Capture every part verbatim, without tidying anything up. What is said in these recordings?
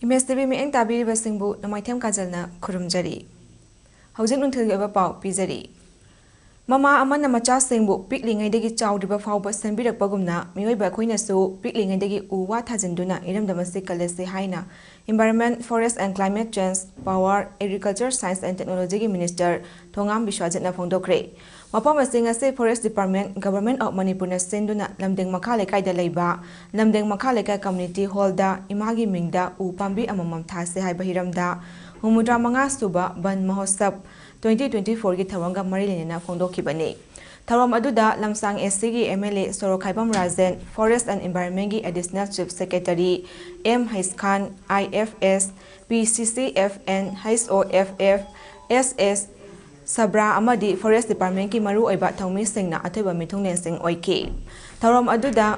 ꯃꯦꯁ TV ꯃꯤꯠꯌꯦꯡ ꯇꯥꯕꯤꯔꯤꯕꯁꯤꯡꯕꯨ ꯅꯣꯡꯃꯥꯏꯊꯦꯝ ꯀꯥꯖꯜꯅ ꯈꯨꯔꯨꯝꯖꯔꯤ꯫ ꯍꯧꯖꯤꯛ ꯅꯨꯡꯊꯤꯜꯒꯤ ꯑꯣꯏꯕ ꯄꯥꯎ ꯄꯤꯖꯔꯤ꯫ ꯃꯃꯥ ꯑꯃꯅ ꯃꯆꯥꯁꯤꯡꯕꯨ ꯄꯤꯛꯂꯤꯉꯩꯗꯒꯤ ꯆꯥꯎꯗ꯭ꯔꯤꯕ ꯐꯥꯎꯕ ꯁꯦꯝꯕꯤꯔꯛꯄꯒꯨꯝꯅ, ꯃꯤꯑꯣꯏꯕ ꯑꯩꯈꯣꯏꯅꯁꯨ ꯄꯤꯛꯂꯤꯉꯩꯗꯒꯤ ꯎ ꯋꯥ ꯊꯥꯖꯤꯟꯗꯨꯅ ꯏꯔꯝꯗꯝ ꯑꯁꯤ ꯀꯜꯂꯁꯤ ꯍꯥꯏꯅ Environment, Forest and Climate Change, Power, Agriculture, Science and Technology ꯒꯤ Minister ꯊꯣꯉꯥꯝ ꯕꯤꯁ꯭ꯋꯥꯖꯤꯠꯅ ꯐꯣꯡꯗꯣꯛꯈ꯭ꯔꯦ꯫ ꯃꯐꯝ ꯑꯁꯤ ꯉꯁꯤ Forest Department, Government of ꯃꯅꯤꯄꯨꯔꯅ ꯁꯤꯟꯗꯨꯅ ꯂꯝꯗꯦꯡ ꯃꯈꯥ ꯂꯩꯀꯥꯏꯗ ꯂꯩꯕ ꯂꯝꯗꯦꯡ ꯃꯈꯥ ꯂꯩꯀꯥꯏ community hall ꯗ ꯏꯃꯥꯒꯤ ꯃꯤꯡꯗ ꯎ ꯄꯥꯝꯕꯤ ꯑꯃꯃꯝ ꯊꯥꯁꯤ ꯍꯥꯏꯕ ꯍꯤꯔꯝꯗ ꯍꯨꯝꯐꯨꯇꯔꯥ ꯃꯉꯥ ꯁꯨꯕ ꯕꯟ ꯃꯍꯣꯠꯁꯕ twenty twenty-four ꯒꯤ ꯊꯧꯔꯝꯒ ꯃꯔꯤ ꯂꯩꯅꯅ ꯐꯣꯡꯗꯣꯛꯈꯤꯕꯅꯤ꯫ ꯊꯧꯔꯝ ꯑꯗꯨꯗ ꯂꯝꯁꯥꯡ AC ꯒꯤ MLA ꯁꯣꯔꯣꯛꯈꯥꯏꯕꯝ ꯔꯥꯖꯦꯟ, Forest and Environment ꯒꯤ Additional Chief Secretary M Hais Khan, IFS, PCCF and HOFF, SS Sabra ꯑꯃꯗꯤ Forest Department ꯀꯤ ꯃꯔꯨꯑꯣꯏꯕ ꯊꯧꯃꯤꯁꯤꯡꯅ ꯑꯊꯣꯏꯕ ꯃꯤꯊꯨꯡꯂꯦꯟꯁꯤꯡ ꯑꯣꯏꯈꯤ꯫ ꯊꯧꯔꯝ ꯑꯗꯨꯗ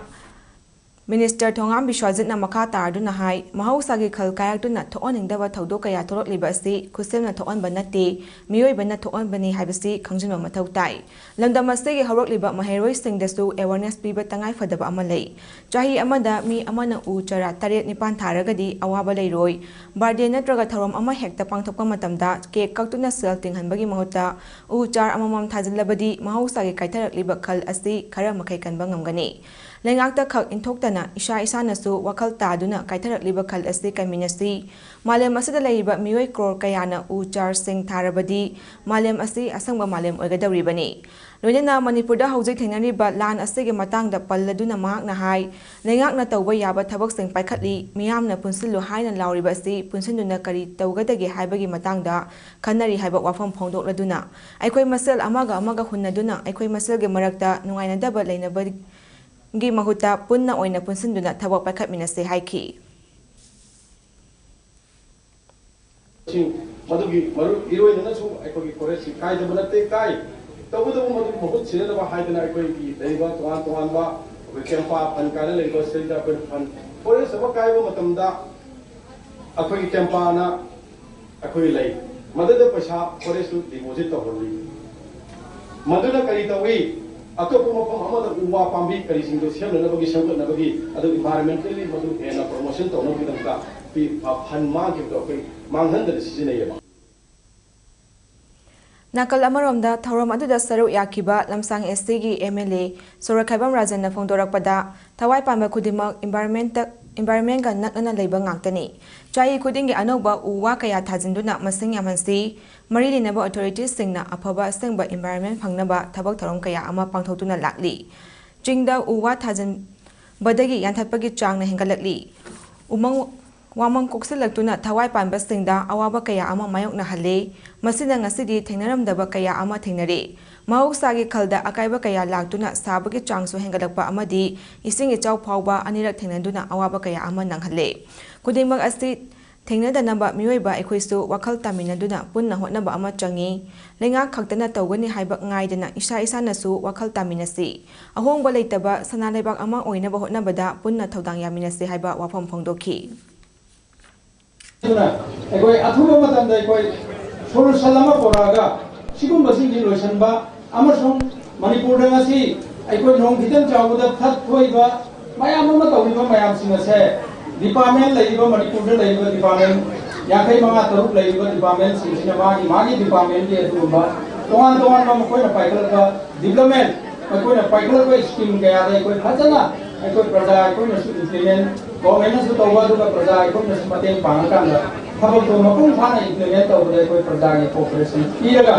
Minister ꯊꯣꯉꯥꯝ ꯕꯤꯁ꯭ꯋꯥꯖꯤꯠꯅ ꯃꯈꯥ ꯇꯥꯗꯨꯅ ꯍꯥꯏ, ꯃꯍꯧꯁꯥꯒꯤ ꯈꯜ ꯀꯥꯏꯔꯛꯇꯨꯅ ꯊꯣꯛꯍꯟꯅꯤꯡꯗꯕ ꯊꯧꯗꯣꯛ ꯀꯌꯥ ꯊꯣꯛꯂꯛꯂꯤꯕ ꯑꯁꯤ ꯈꯨꯠꯁꯦꯝꯅ ꯊꯣꯛꯍꯟꯕ ꯅꯠꯇꯦ, ꯃꯤꯑꯣꯏꯕꯅ ꯊꯣꯛꯍꯟꯕꯅꯤ ꯍꯥꯏꯕꯁꯤ ꯈꯪꯖꯤꯟꯕ ꯃꯊꯧ ꯇꯥꯏ꯫ ꯂꯝꯗꯝ ꯑꯁꯤꯒꯤ ꯍꯧꯔꯛꯂꯤꯕ ꯃꯍꯩꯔꯣꯏꯁꯤꯡꯗꯁꯨ awareness ꯄꯤꯕ ꯇꯉꯥꯏ ꯐꯗꯕ ꯑꯃ ꯂꯩ꯫ ꯆꯍꯤ ꯑꯃꯗ ꯃꯤ ꯑꯃꯅ ꯎ ꯆꯥꯔꯥ ꯇꯔꯦꯠ ꯅꯤꯄꯥꯟ ꯊꯥꯔꯒꯗꯤ ꯑꯋꯥꯕ ꯂꯩꯔꯣꯏ꯫ Birthday ꯅꯠꯇ꯭ꯔꯒ ꯊꯧꯔꯝ ꯑꯃ ꯍꯦꯛꯇ ꯄꯥꯡꯊꯣꯛꯄ ꯃꯇꯝꯗ cake ꯀꯛꯇꯨꯅ ꯁꯦꯜ ꯇꯤꯡꯍꯟꯕꯒꯤ ꯃꯍꯨꯠꯇ ꯎ ꯆꯥꯔ ꯑꯃꯃꯝ ꯊꯥꯖꯤꯜꯂꯕꯗꯤ ꯃꯍꯧꯁꯥꯒꯤ ꯀꯥꯏꯊꯔꯛꯂꯤꯕ ꯈꯜ ꯑꯁꯤ ꯈꯔ ꯃꯈꯩ ꯀꯟꯕ ꯉꯝꯒꯅꯤ꯫ ꯂꯩꯉꯥꯛꯇ ꯈꯛ ꯏꯟꯊꯣꯛꯇꯅ ꯏꯁꯥ ꯏꯁꯥꯅꯁꯨ ꯋꯥꯈꯜ ꯇꯥꯗꯨꯅ ꯀꯥꯏꯊꯔꯛꯂꯤꯕ ꯈꯜ ꯑꯁꯤ ꯀꯟꯃꯤꯟꯅꯁꯤ꯫ ꯃꯥꯂꯦꯝ ꯑꯁꯤꯗ ꯂꯩꯔꯤꯕ ꯃꯤꯑꯣꯏ ꯀ꯭ꯔꯣꯔ ꯀꯌꯥꯅ ꯎ ꯆꯥꯔꯁꯤꯡ ꯊꯥꯔꯕꯗꯤ ꯃꯥꯂꯦꯝ ꯑꯁꯤ ꯑꯁꯪꯕ ꯃꯥꯂꯦꯝ ꯑꯣꯏꯒꯗꯧꯔꯤꯕꯅꯤ꯫ ꯂꯣꯏꯅꯅ ꯃꯅꯤꯄꯨꯔꯗ ꯍꯧꯖꯤꯛ ꯊꯦꯡꯅꯔꯤꯕ ꯂꯥꯟ ꯑꯁꯤꯒꯤ ꯃꯇꯥꯡꯗ ꯄꯜꯂꯗꯨꯅ ꯃꯍꯥꯛꯅ ꯍꯥꯏ, ꯂꯩꯉꯥꯛꯅ ꯇꯧꯕ ꯌꯥꯕ ꯊꯕꯛꯁꯤꯡ ꯄꯥꯏꯈꯠꯂꯤ, ꯃꯤꯌꯥꯝꯅ ꯄꯨꯟꯁꯤꯜꯂꯨ ꯍꯥꯏꯅ ꯂꯥꯎꯔꯤꯕ ꯑꯁꯤ ꯄꯨꯟꯁꯤꯟꯗꯨꯅ ꯀꯔꯤ ꯇꯧꯒꯗꯒꯦ ꯍꯥꯏꯕꯒꯤ ꯃꯇꯥꯡꯗ ꯈꯟꯅꯔꯤ ꯍꯥꯏꯕ ꯋꯥꯐꯝ ꯐꯣꯡꯗꯣꯛꯂꯗꯨꯅ, ꯑꯩꯈꯣꯏ ꯃꯁꯦꯜ ꯑꯃꯒ ꯑꯃꯒ ꯍꯨꯟꯅꯗꯨꯅ ꯑꯩꯈꯣꯏ ꯃꯁꯦꯜꯒꯤ ꯃꯔꯛꯇ ꯅꯨꯡꯉꯥꯏꯅꯗꯕ ꯂꯩꯅꯕꯒꯤ ꯃꯍꯨꯠꯇ ꯄꯨꯟꯅ ꯑꯣꯏꯅ ꯄꯨꯟꯁꯤꯟꯗꯨꯅ ꯊꯕꯛ ꯄꯥꯏꯈꯠꯃꯤꯟꯅꯁꯤ ꯍꯥꯏꯈꯤ꯫ ꯁꯤꯡ ꯃꯗꯨꯒꯤ ꯃꯔꯨ ꯏꯔꯣꯏꯅꯅꯁꯨ ꯑꯩꯈꯣꯏꯒꯤ forest ꯁꯤ ꯀꯥꯏꯗꯕ ꯅꯠꯇꯦ, ꯀꯥꯏ꯫ ꯇꯧꯕꯇꯕꯨ ꯃꯗꯨꯒꯤ ꯃꯍꯨꯠ ꯁꯤꯟꯅꯅꯕ ꯍꯥꯏꯗꯅ ꯑꯩꯈꯣꯏꯒꯤ ꯂꯩꯔꯤꯕ ꯇꯣꯉꯥꯟ ꯇꯣꯉꯥꯟꯕ ꯑꯩꯈꯣꯏ ꯀꯦꯝꯄꯥ fund ꯀꯥꯏꯅ ꯂꯩꯔꯤꯕ ꯁꯤꯗꯩꯗ ꯑꯩꯈꯣꯏꯅ fund, forest ꯑꯃ ꯀꯥꯏꯕ ꯃꯇꯝꯗ ꯑꯩꯈꯣꯏꯒꯤ ꯀꯦꯝꯄꯥꯅ ꯑꯩꯈꯣꯏ ꯂꯩ, ꯃꯗꯨꯗ ꯄꯩꯁꯥ forest ꯇꯨ deposit ꯇꯧꯍꯜꯂꯤ꯫ ꯃꯗꯨꯅ ꯀꯔꯤ ꯇꯧꯏ? ꯑꯇꯣꯞꯄ ꯃꯐꯝ ꯑꯃꯗ ꯎ ꯋꯥ ꯄꯥꯝꯕꯤ ꯀꯔꯤꯁꯤꯡꯗꯣ ꯁꯦꯝꯅꯅꯕꯒꯤ, ꯁꯦꯝꯒꯠꯅꯕꯒꯤ, ꯑꯗꯨ environmentally ꯃꯗꯨ ꯍꯦꯟꯅ promotion ꯇꯧꯅꯕꯒꯤꯗꯃꯛꯇ ꯐꯟ ꯃꯥꯡꯈꯤꯕꯗꯣ ꯑꯩꯈꯣꯏ ꯃꯥꯡꯍꯟꯗꯅ ꯁꯤꯖꯤꯟꯅꯩꯌꯦꯕ꯫ ꯅꯥꯀꯜ ꯑꯃꯔꯣꯝꯗ ꯊꯧꯔꯝ ꯑꯗꯨꯗ ꯁꯔꯨꯛ ꯌꯥꯈꯤꯕ ꯂꯝꯁꯥꯡ ꯑꯦꯁ ꯇꯤꯒꯤ ꯑꯦꯝ ꯑꯦꯜ ꯑꯦ ꯁꯣꯔꯣꯛꯈꯥꯏꯕꯝ ꯔꯥꯖꯟꯅ ꯐꯣꯡꯗꯣꯔꯛꯄꯗ, ꯊꯋꯥꯏ ꯄꯥꯟꯕ ꯈꯨꯗꯤꯡꯃꯛ ꯏꯟꯚꯥꯏꯔꯣꯟꯃꯦꯟꯇ, ꯏꯟꯚꯥꯏꯔꯣꯟꯃꯦꯟꯒ ꯅꯛꯅꯅ ꯂꯩꯕ ꯉꯥꯛꯇꯅꯤ꯫ ꯆꯍꯤ ꯈꯨꯗꯤꯡꯒꯤ ꯑꯅꯧꯕ ꯎ ꯋꯥ ꯀꯌꯥ ꯊꯥꯖꯤꯟꯗꯨꯅ ꯃꯁꯤꯡ ꯌꯥꯝꯍꯟꯁꯤ, ꯃꯔꯤ ꯂꯩꯅꯕ ꯑꯣꯊꯣꯔꯤꯇꯤꯁꯁꯤꯡꯅ ꯑꯐꯕ ꯑꯁꯦꯡꯕ ꯏꯟꯚꯥꯏꯔꯣꯟꯃꯦꯟ ꯐꯪꯅꯕ ꯊꯕꯛ ꯊꯧꯔꯝ ꯀꯌꯥ ꯑꯃ ꯄꯥꯡꯊꯣꯛꯇꯨꯅ ꯂꯥꯛꯂꯤ꯫ ꯆꯤꯡꯗ ꯎ ꯋꯥ ꯊꯥꯖꯤꯟꯕꯗꯒꯤ ꯌꯥꯟꯊꯠꯄꯒꯤ ꯆꯥꯡꯅ ꯍꯦꯟꯒꯠꯂꯛꯂꯤ꯫ ꯎꯃꯪ ꯋꯥꯃꯪ ꯀꯣꯛꯁꯤꯜꯂꯛꯇꯨꯅ ꯊꯋꯥꯏ ꯄꯥꯟꯕꯁꯤꯡꯗ ꯑꯋꯥꯕ ꯀꯌꯥ ꯑꯃ ꯃꯥꯌꯣꯛꯅꯍꯜꯂꯦ꯫ ꯃꯁꯤꯅ ꯉꯁꯤꯗꯤ ꯊꯦꯡꯅꯔꯝꯗꯕ ꯀꯌꯥ ꯑꯃ ꯊꯦꯡꯅꯔꯦ꯫ ꯃꯍꯧꯁꯥꯒꯤ ꯈꯜꯗ ꯑꯀꯥꯏꯕ ꯀꯌꯥ ꯂꯥꯛꯇꯨꯅ ꯁꯥꯕꯒꯤ ꯆꯥꯡꯁꯨ ꯍꯦꯟꯒꯠꯂꯛꯄ ꯑꯃꯗꯤ ꯏꯁꯤꯡ ꯏꯆꯥꯎ ꯐꯥꯎꯕ ꯑꯅꯤꯔꯛ ꯊꯦꯡꯅꯗꯨꯅ ꯑꯋꯥꯕ ꯀꯌꯥ ꯑꯃ ꯅꯪꯍꯜꯂꯦ꯫ ꯈꯨꯗꯤꯡꯃꯛ ꯑꯁꯤ ꯊꯦꯡꯅꯗꯅꯕ ꯃꯤꯑꯣꯏꯕ ꯑꯩꯈꯣꯏꯁꯨ ꯋꯥꯈꯜ ꯇꯥꯃꯤꯟꯅꯗꯨꯅ ꯄꯨꯟꯅ ꯍꯣꯠꯅꯕ ꯑꯃ ꯆꯪꯏ꯫ ꯂꯩꯉꯥꯛ ꯈꯛꯇꯅ ꯇꯧꯒꯅꯤ ꯍꯥꯏꯕ ꯉꯥꯏꯗꯅ ꯏꯁꯥ ꯏꯁꯥꯅꯁꯨ ꯋꯥꯈꯜ ꯇꯥꯃꯤꯟꯅꯁꯤ꯫ ꯑꯍꯣꯡꯕ ꯂꯩꯇꯕ ꯁꯅꯥ ꯂꯩꯕꯥꯛ ꯑꯃ ꯑꯣꯏꯅꯕ ꯍꯣꯠꯅꯕꯗ ꯄꯨꯟꯅ ꯊꯧꯗꯥꯡ ꯌꯥꯃꯤꯟꯅꯁꯤ ꯍꯥꯏꯕ ꯋꯥꯐꯝ ꯐꯣꯡꯗꯣꯛꯈꯤ꯫ ꯑꯗꯨꯅ ꯑꯩꯈꯣꯏ ꯑꯊꯨꯕ ꯃꯇꯝꯗ ꯑꯩꯈꯣꯏ solution ꯑꯃ ꯄꯨꯔꯛꯑꯒ ꯁꯤꯒꯨꯝꯕꯁꯤꯡꯁꯤ ꯂꯣꯏꯁꯤꯟꯕ ꯑꯃꯁꯨꯡ ꯃꯅꯤꯄꯨꯔꯗ ꯉꯁꯤ ꯑꯩꯈꯣꯏ ꯅꯣꯡ ꯈꯤꯇꯪ ꯆꯥꯎꯕꯗ ꯊꯠ ꯊꯣꯛꯏꯕ ꯃꯌꯥꯝ ꯑꯃ ꯇꯧꯔꯤꯕ ꯃꯌꯥꯝꯁꯤꯡ ꯑꯁꯦ department ꯂꯩꯔꯤꯕ, ꯃꯅꯤꯄꯨꯔꯗ ꯂꯩꯔꯤꯕ department ꯌꯥꯡꯈꯩ ꯃꯉꯥ ꯇꯔꯨꯛ ꯂꯩꯔꯤꯕ departmentꯁꯤꯡꯁꯤꯅ ꯃꯥꯒꯤ ꯃꯥꯒꯤ departmentꯀꯤ ꯑꯗꯨꯒꯨꯝꯕ ꯇꯣꯉꯥꯟ ꯇꯣꯉꯥꯟꯕ ꯃꯈꯣꯏꯅ ꯄꯥꯏꯈꯠꯂꯛꯄ development, ꯃꯈꯣꯏꯅ ꯄꯥꯏꯈꯠꯂꯛꯄ scheme ꯀꯌꯥꯗ ꯑꯩꯈꯣꯏ ꯐꯖꯅ ꯑꯩꯈꯣꯏ ꯄ꯭ꯔꯖꯥ ꯑꯩꯈꯣꯏꯅꯁꯨ implement, governmentꯅꯁꯨ ꯇꯧꯕ, ꯑꯗꯨꯒ ꯄ꯭ꯔꯖꯥ ꯑꯩꯈꯣꯏꯅꯁꯨ ꯃꯇꯦꯡ ꯄꯥꯡꯉꯀꯥꯟꯗ ꯊꯕꯛꯇꯣ ꯃꯄꯨꯡ ꯐꯥꯅ implement ꯇꯧꯕꯗ ꯑꯩꯈꯣꯏ ꯄ꯭ꯔꯖꯥꯒꯤ cooperation ꯄꯤꯔꯒ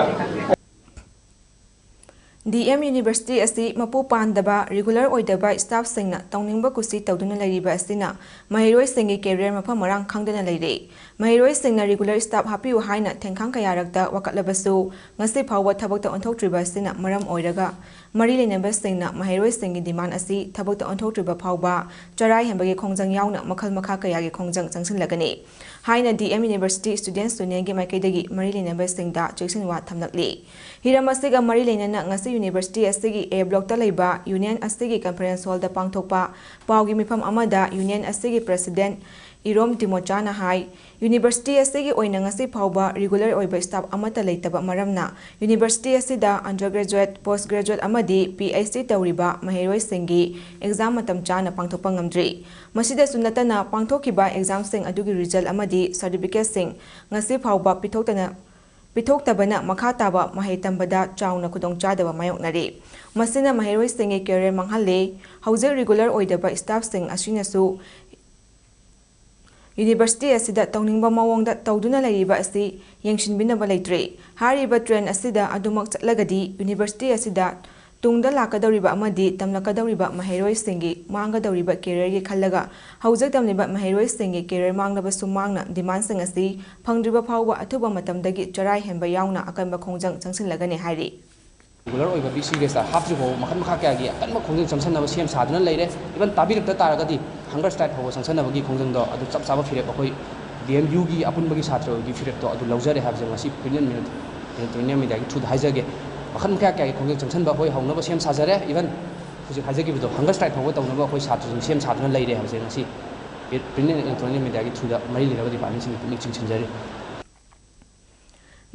ꯗꯤ ꯑꯦꯝ ꯌꯨꯅꯤꯚꯔꯁꯤꯇꯤ ꯑꯁꯤ ꯃꯄꯨ ꯄꯥꯟꯗꯕ, regular ꯑꯣꯏꯗꯕ staffꯁꯤꯡꯅ ꯇꯧꯅꯤꯡꯕ ꯀꯨꯁꯤ ꯇꯧꯗꯨꯅ ꯂꯩꯔꯤꯕ ꯑꯁꯤꯅ ꯃꯍꯩꯔꯣꯏꯁꯤꯡꯒꯤ career ꯃꯐꯝ ꯃꯔꯥꯡ ꯈꯪꯗꯅ ꯂꯩꯔꯦ꯫ ꯃꯍꯩꯔꯣꯏꯁꯤꯡꯅ regular staff ꯍꯥꯞꯄꯤꯌꯨ ꯍꯥꯏꯅ ꯊꯦꯡꯈꯥꯡ ꯀꯌꯥꯔꯛꯇ ꯋꯥꯀꯠꯂꯕꯁꯨ, ꯉꯁꯤ ꯐꯥꯎꯕ ꯊꯕꯛꯇ ꯑꯣꯟꯊꯣꯛꯇ꯭ꯔꯤꯕ ꯑꯁꯤꯅ ꯃꯔꯝ ꯑꯣꯏꯔꯒ, ꯃꯔꯤ ꯂꯩꯅꯕꯁꯤꯡꯅ ꯃꯍꯩꯔꯣꯏꯁꯤꯡꯒꯤ demand ꯑꯁꯤ ꯊꯕꯛꯇ ꯑꯣꯟꯊꯣꯛꯇ꯭ꯔꯤꯕ ꯐꯥꯎꯕ ꯆꯔꯥ ꯍꯦꯟꯕꯒꯤ ꯈꯣꯡꯖꯪ ꯌꯥꯎꯅ ꯃꯈꯜ ꯃꯈꯥ ꯀꯌꯥꯒꯤ ꯈꯣꯡꯖꯪ ꯆꯪꯁꯤꯜꯂꯒꯅꯤ ꯍꯥꯏꯅ ꯗꯤ ꯑꯦꯝ ꯌꯨꯅꯤꯚꯔꯁꯤꯇꯤ ꯁ꯭ꯇꯨꯗꯦꯟꯠꯁ ꯌꯨꯅꯤꯌꯟꯒꯤ ꯃꯥꯏꯀꯩꯗꯒꯤ ꯃꯔꯤ ꯂꯩꯅꯕꯁꯤꯡꯗ ꯆꯦꯛꯁꯤꯟꯋꯥ ꯊꯝꯂꯛꯂꯤ꯫ ꯍꯤꯔꯝ ꯑꯁꯤꯒ ꯃꯔꯤ ꯂꯩꯅꯅ ꯉꯁꯤ ꯌꯨꯅꯤꯚꯔꯁꯤꯇꯤ ꯑꯁꯤꯒꯤ ꯑꯦ ꯕ꯭ꯂꯣꯛꯇ ꯂꯩꯕ ꯌꯨꯅꯤꯌꯟ ꯑꯁꯤꯒꯤ conference hallꯗ ꯄꯥꯡꯊꯣꯛꯄ ꯄꯥꯎꯒꯤ ꯃꯤꯐꯝ ꯑꯃꯗ ꯌꯨꯅꯤꯌꯟ ꯑꯁꯤꯒꯤ president ꯏꯔꯣꯝ ꯇꯤꯃꯣꯆꯥꯅ ꯍꯥꯏ, ꯌꯨꯅꯤꯚꯔꯁꯤꯇꯤ ꯑꯁꯤꯒꯤ ꯑꯣꯏꯅ ꯉꯁꯤ ꯐꯥꯎꯕ ꯔꯤꯒꯨꯂꯔ ꯑꯣꯏꯕ ꯁ꯭ꯇꯥꯐ ꯑꯃꯠꯇ ꯂꯩꯇꯕ ꯃꯔꯝꯅ ꯌꯨꯅꯤꯚꯔꯁꯤꯇꯤ ꯑꯁꯤꯗ ꯑꯟꯗꯔ ꯒ꯭ꯔꯦꯖꯨꯑꯦꯠ, ꯄꯣꯁ ꯒ꯭ꯔꯦꯖꯨꯑꯦꯠ ꯑꯃꯗꯤ ꯄꯤ ꯑꯩꯆ ꯗꯤ ꯇꯧꯔꯤꯕ ꯃꯍꯩꯔꯣꯏꯁꯤꯡꯒꯤ ꯑꯦꯛꯖꯥꯝ ꯃꯇꯝ ꯆꯥꯅ ꯄꯥꯡꯊꯣꯛꯄ ꯉꯝꯗ꯭ꯔꯤ꯫ ꯃꯁꯤꯗꯁꯨ ꯅꯠꯇꯅ ꯄꯥꯡꯊꯣꯛꯈꯤꯕ ꯑꯦꯛꯖꯥꯝꯁꯤꯡ ꯑꯗꯨꯒꯤ ꯔꯤꯖꯜ ꯑꯃꯗꯤ ꯁꯥꯔꯇꯤꯐꯤꯀꯦꯠꯁꯤꯡ ꯉꯁꯤ ꯐꯥꯎꯕ ꯄꯤꯊꯣꯛꯇꯅ ꯄꯤꯊꯣꯛꯇꯕꯅ ꯃꯈꯥ ꯇꯥꯕ ꯃꯍꯩ ꯇꯝꯕꯗ ꯆꯥꯎꯅ ꯈꯨꯗꯣꯡꯆꯥꯗꯕ ꯃꯥꯌꯣꯛꯅꯔꯤ꯫ ꯃꯁꯤꯅ ꯃꯍꯩꯔꯣꯏꯁꯤꯡꯒꯤ ꯀꯦꯔꯤꯌꯔ ꯃꯥꯡꯍꯜꯂꯤ꯫ ꯍꯧꯖꯤꯛ ꯔꯤꯒꯨꯂꯔ ꯑꯣꯏꯗꯕ ꯁ꯭ꯇꯥꯐꯁꯤꯡ ꯑꯁꯤꯅꯁꯨ ꯌꯨꯅꯤꯚꯔꯁꯤꯇꯤ ꯑꯁꯤꯗ ꯇꯧꯅꯤꯡꯕ ꯃꯑꯣꯡꯗ ꯇꯧꯗꯨꯅ ꯂꯩꯔꯤꯕ ꯑꯁꯤ ꯌꯦꯡꯁꯤꯟꯕꯤꯅꯕ ꯂꯩꯇ꯭ꯔꯦ꯫ ꯍꯥꯏꯔꯤꯕ ꯇ꯭ꯔꯦꯟ ꯑꯁꯤꯗ ꯑꯗꯨꯃꯛ ꯆꯠꯂꯒꯗꯤ ꯌꯨꯅꯤꯚꯔꯁꯤꯇꯤ ꯑꯁꯤꯗ ꯇꯨꯡꯗ ꯂꯥꯛꯀꯗꯧꯔꯤꯕ ꯑꯃꯗꯤ ꯇꯝꯂꯛꯀꯗꯧꯔꯤꯕ ꯃꯍꯩꯔꯣꯏꯁꯤꯡꯒꯤ ꯃꯥꯡꯒꯗꯧꯔꯤꯕ ꯀꯦꯔꯤꯌꯔꯒꯤ ꯈꯜꯂꯒ ꯍꯧꯖꯤꯛ ꯇꯝꯂꯤꯕ ꯃꯍꯩꯔꯣꯏꯁꯤꯡꯒꯤ ꯀꯦꯔꯤꯌꯔ ꯃꯥꯡꯂꯕꯁꯨ ꯃꯥꯡꯅ ꯗꯤꯃꯥꯟꯁꯤꯡ ꯑꯁꯤ ꯐꯪꯗ꯭ꯔꯤꯕ ꯐꯥꯎꯕ ꯑꯊꯨꯕ ꯃꯇꯝꯗꯒꯤ ꯆꯔꯥ ꯍꯦꯟꯕ ꯌꯥꯎꯅ ꯑꯀꯟꯕ ꯈꯣꯡꯖꯪ ꯆꯪꯁꯤꯜꯂꯒꯅꯤ ꯍꯥꯏꯔꯤ꯫ ꯔꯤꯒꯨꯂꯔ ꯑꯣꯏꯕ ꯕꯤ ꯁꯤ ꯔꯦꯖꯤꯁꯇꯥꯔ ꯍꯥꯞꯇ꯭ꯔꯤ ꯐꯥꯎꯕ ꯃꯈꯜ ꯃꯈꯥ ꯀꯌꯥꯒꯤ ꯑꯀꯟꯕ ꯈꯣꯡꯖꯪ ꯆꯪꯁꯟꯅꯕ ꯁꯦꯝ ꯁꯥꯗꯨꯅ ꯂꯩꯔꯦ꯫ ꯏꯚꯟ ꯇꯥꯕꯤꯔꯛꯇ ꯇꯥꯔꯒꯗꯤ ꯍꯪꯒꯔ ꯁ꯭ꯇ꯭ꯔꯥꯏꯛ ꯐꯥꯎꯕ ꯆꯪꯁꯟꯅꯕꯒꯤ ꯈꯣꯡꯖꯪꯗꯣ ꯑꯗꯨ ꯆꯞ ꯆꯥꯕ ꯐꯤꯔꯦꯞ ꯑꯩꯈꯣꯏ ꯗꯤ ꯑꯦꯝ ꯌꯨꯒꯤ ꯑꯄꯨꯟꯕꯒꯤ ꯁꯥꯇ꯭ꯔ ꯑꯣꯏꯕꯒꯤ ꯐꯤꯔꯦꯞꯇꯣ ꯑꯗꯨ ꯂꯧꯖꯔꯦ ꯍꯥꯏꯕꯁꯦ ꯉꯁꯤ ꯄ꯭ꯔꯤꯟ ꯑꯦꯟ ꯏꯂꯦꯛꯇ꯭ꯔꯣꯅꯤꯛ ꯃꯦꯗꯤꯌꯥꯒꯤ ꯊ꯭ꯔꯨꯗ ꯍꯥꯏꯖꯒꯦ꯫ ꯃꯈꯜ ꯃꯈꯥ ꯀꯌꯥꯒꯤ ꯈꯣꯡꯖꯪ ꯆꯪꯁꯟꯕ ꯑꯩꯈꯣꯏ ꯍꯧꯅꯕ ꯁꯦꯝ ꯁꯥꯖꯔꯦ꯫ ꯏꯚꯟ ꯍꯧꯖꯤꯛ ꯍꯥꯏꯖꯈꯤꯕꯗꯣ ꯍꯪꯒꯔ ꯁ꯭ꯇ꯭ꯔꯥꯏꯛ ꯐꯥꯎꯕ ꯇꯧꯅꯕ ꯑꯩꯈꯣꯏ ꯁꯥꯇ꯭ꯔꯁꯤꯡ ꯁꯦꯝ ꯁꯥꯗꯨꯅ ꯂꯩꯔꯦ ꯍꯥꯏꯕꯁꯦ ꯉꯁꯤ ꯄ꯭ꯔꯤꯟ ꯑꯦꯟ ꯏꯂꯦꯛꯇ꯭ꯔꯣꯅꯤꯛ ꯃꯦꯗꯤꯌꯥꯒꯤ ꯊ꯭ꯔꯨꯗ ꯃꯔꯤ ꯂꯩꯅꯕ ꯗꯤꯄꯥꯔꯠꯃꯦꯟꯁꯤꯡꯒꯤ ꯄꯨꯛꯅꯤꯡ ꯆꯤꯡꯁꯤꯟꯖꯔꯤ꯫